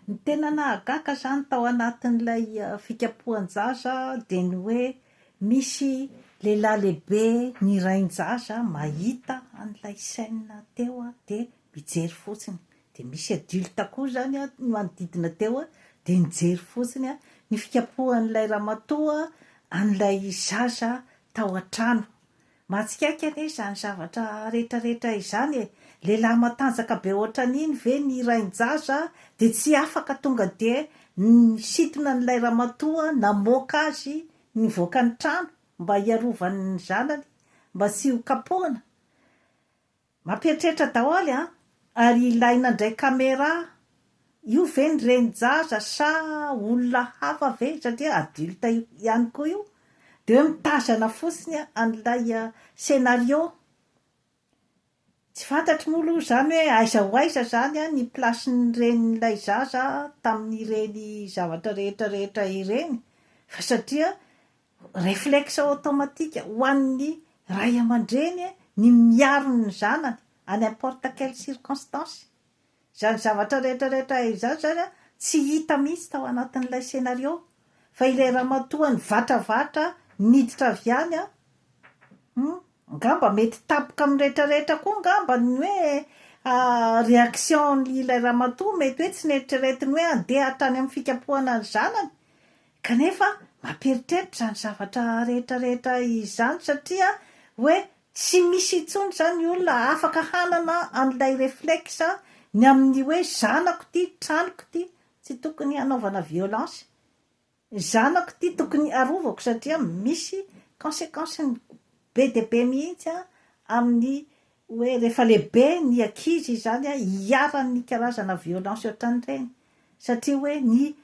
Ny tena nahagaga izany tao anatin'ilay fikapohan-jaza dia ny hoe misy lehilahy lehibe nirain-jaza mahita an'ilay scène teo dia mijery fotsiny. Dia misy adulte koa izany manodidina teo dia nijery fotsiny ny fikapohan'ilay ramatoa an'ilay zaza tao an-trano. Mahatsikaiky anie izany zavatra rehetra rehetra izany e! Lehilahy matanjaka be ohatran'iny ve ny rain-jaza dia tsy afaka tonga dia nisintona an'ilay ramatoa namoaka azy nivoaka ny trano mba hiarovany ny zanany mba tsy ho kapohina? Mampieritreritra daholo an! Ary ilay nandray camera io ve ny renin-jaza sa olona hafa ve satria adulte ihany koa io? Dia hoe mitazana fotsiny an'ilay scenario. Tsy fantatro moa aloha izany hoe aiza ho aiza izany ny place-n'ny renin'ilay zaza tamin'ireny zavatra rehetra rehetra ireny fa satria Réflexe automatique ho an'ny ray aman-dreny ny miaro ny zanany à n'importe quelle circonstance. Izany zavatra rehetra rehetra izany izany tsy hita mihitsy tao anatin'ilay scénario fa ilay ramatoa nivatravatra niditra avy any an, hum, angamba mety tampoka amin'ny rehetra rehetra koa angamba ny hoe réaction-n'ilay ramatoa mety hoe tsy neritreretiny hoe handeha hatrany amin'ny fikapohana ny zanany. Kanefa mampieritreritra izany zavatra rehetra rehetra izany satria hoe tsy misy intsony izany olona afaka hanana an'ilay réflexe ny amin'ny hoe zanako ity, tranoko ity, tsy tokony hanaovana violence. Zanako ity tokony arovako satria misy consequence-ny be dia be mihitsy amin'ny hoe rehefa lehibe ny ankizy izany hiharan'ny karazana violence ohatran'ireny satria hoe ny.